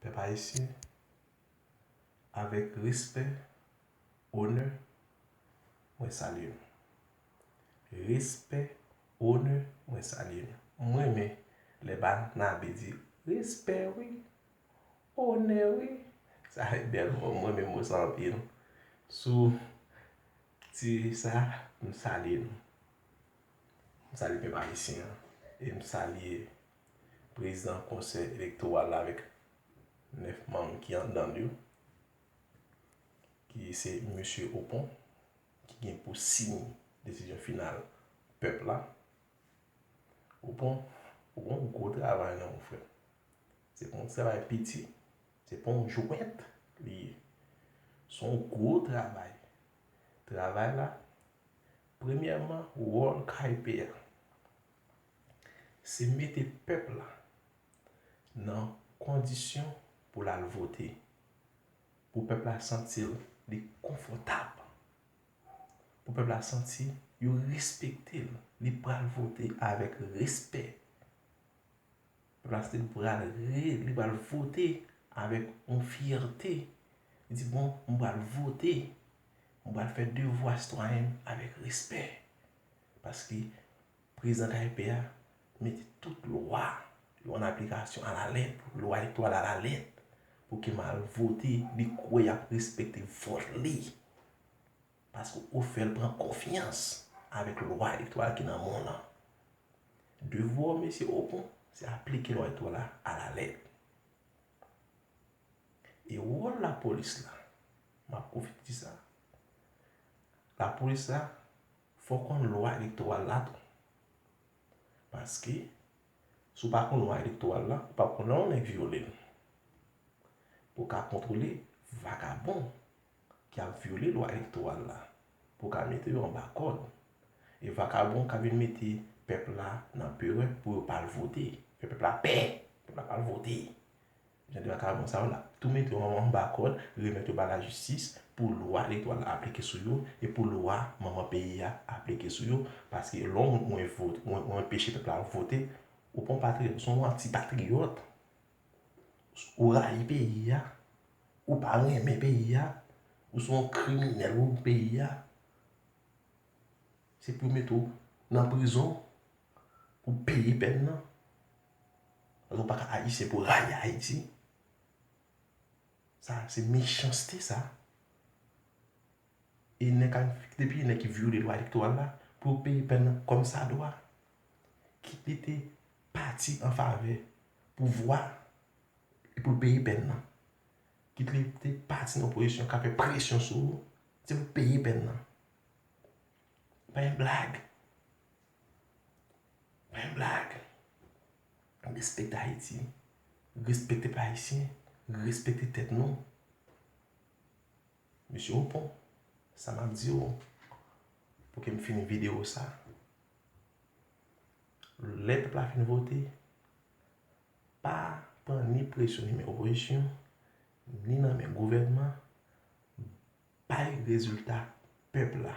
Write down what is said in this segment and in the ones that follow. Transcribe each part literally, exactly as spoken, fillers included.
Pèp ayisyen, avèk respè, onè, mwen salye nou. Respè, onè, mwen salye nou. Mwen renmen lè Banabe di, respè wi, onè wi. Sa e bèl mo, mwen renmen mo sa anpil. Sou ti sa, m salye nou. M salye pèp ayisyen an. E m salye prezidan konsèy elektoral la avèk nèf manm ki anndan l yo, ki se Mesye Opon, ki gen pou siy desizyon final pèp la. Opon, ou gen yon gwo travay nan men w, frè. Se pa yon travay piti, se pa yon jwèt li ye. Se yon gwo travay. Travay la, premyèman, wòl K E P a, se mete pèp la nan kondisyon pou l al vote. Pou pèp la santi l, li konfòtab. Pou pèp la santi yo respekte l. Li pral vote avèk respè. Pèp la santi li pral re-, li pral vote avèk yon fyète. Li di, bon, m pral vote. M pral fè devwa sitwayen m avèk respè. Paske prezidan K E P a mete tout lwa yo an aplikasyon alalèt, lwa elektoral alalèt, pou ke m al vote, li kwè y ap respekte vòt li. Paske ou fè l pran konfyans avèk lwa elektoral ki nan men w lan. Devwa w, mesye Opon, se aplike lwa elektoral la alalèt. E wòl lapolis la, m ap pwofite di sa, lapolis la, fò w konn lwa elektoral la tou. Paske, si w pa konn lwa elektoral la, ou p ap konn lè yon nèg vyole l. Pou w ka kontwole vagabon ki ap vyole lwa elektoral la, pou w ka mete yo anba kòd. E vagabon k ap vin mete pèp la nan perè pou yo pa al vote, fè pèp la pè, pèp la pa al vote. Jan de vagabon sa yo, l ap tou mete yo anba kòd, remèt yo ba lajistis pou lwa elektoral la aplike sou yo e pou lwa manman peyi a aplike sou yo. Paske lè yon moun mwen vote, mwen, mwen anpeche pèp la vote, ou pa yon patriyòt, ou se yon antipatriyòt. Ou rayi peyi a, ou pa renmen peyi a, ou se yon kriminèl pou peyi a. Se pou yo mete w nan prizon, pou w peye pèn nan. Paske w pa ka ayisyen pou w rayi Ayiti. Sa, se mechanste sa. E nèg ka, depi nèg ki vyole lwa elektoral la, pou yo peye pèn nan kòmsadwa. Kit li te pati an favè pouvwa, e pou l peye pèn nan. Kit li te pati nan opozisyon k ap fè presyon sou ou, se pou l peye pèn nan. Pa yon blag. Pa yon blag. Respekte Ayiti. Respekte pèp ayisyen. Respekte tèt nou. Mesye Opon, sa m ap di w, pou ke m fini videyo sa, lè pèp la fin vote, pa pran ni presyon nan men opozisyon, ni nan men gouvènman, bay rezilta pèp la.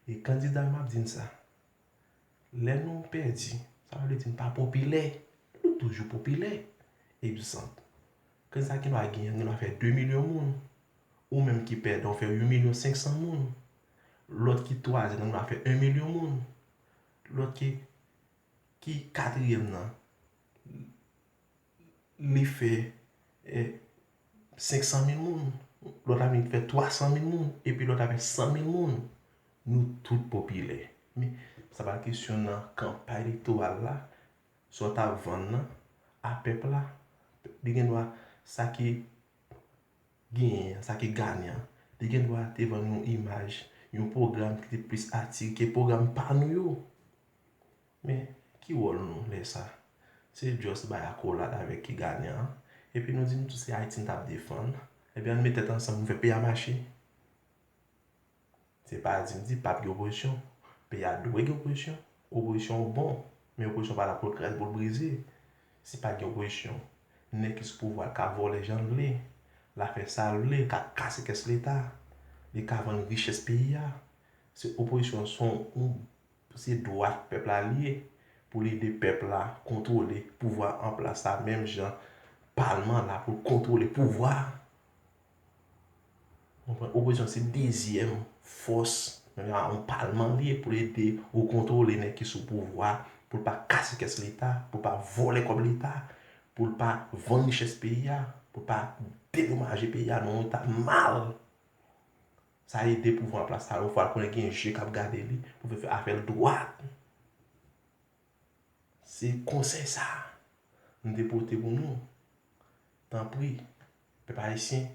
E kandida yo, m ap di n sa, lè nou pèdi, sa pa vle di n pa popilè. Nou toujou popilè. Egzanp, kandida ki gen dwa genyen an gen dwa fè de milyon moun. Ou menm ki pèdi an, w fè uit milyon senk san moun. Lòt ki twazyèm nan gen dwa fè en milyon moun. Lòt ki, ki katriyèm nan, li fè, eh, senk san mil moun, lòt la vin fè twa san mil moun, epi lòt la fè san mil moun. Nou tout popilè. Men, sa pa kesyon nan kanpay elektoral la, sa w t ap vann nan, a pèp la. Li gen dwa, sa ki genyen an, sa ki gagne an, li gen dwa te vann yon imaj, yon pwogram ki te plis atire ke pwogram pa nou yo. Men, ki wòl nou lè sa? Se just bay akolad avèk ki gagne an, epi nou di nou tout se Ayiti n t ap defann, ebyen ann met tèt ansanm nou fè peyi a mache. Se pa di m di p ap gen opozisyon. Peyi a dwe gen opozisyon. Opozisyon bon, men opozisyon pa la pou l kraze, pou l brize. Si pa gen opozisyon, nèg ki sou pouvwa a ka vòlè jan l vle, l a fè sa l vle, l ka kase kès leta, li ka vann richès peyi a. Se opozisyon, se yon, yon, se dwa pèp la li ye pou l ede pèp la kontwole pouvwa an plas la, menm jan palman la pou l kontwole pouvwa. Konprann? Opozisyon se dezyèm fòs nan yon palman li ye pou l ede ou kontwole nèg ki sou pouvwa, pou l pa kase kès Leta, pou l pa vòlè kòb Leta, pou l pa vann richès peyi a, pou l pa dedomaje peyi a nan yon eta mal. Sa ede pouvwa an plas la, yon fwa l konnen gen je k ap gade li, pou fè afè l dwat. Se konsèy sa a m te pote pou nou. Tanpri, pèp ayisyen,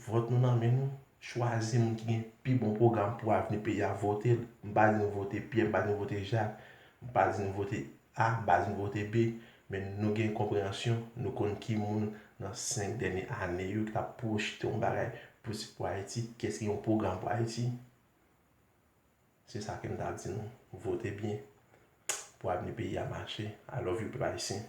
vòt nou nan men nou. Chwazi moun ki gen pi bon pwogram pou avni peyi a, vote l. M pa di nou vote Pyè, m pa di nou vote Jak, m pa di nou vote A, m pa di nou vote B. Men nou gen konpreyansyon, nou konn ki moun nan senk dènye ane yo ki t ap pwojte yon bagay pozitif pou Ayiti, kiyès ki gen yon pwogram pou Ayiti. Se sa ke m ta di nou. Vote byen pou avni peyi a mache. I love you, pèp ayisyen.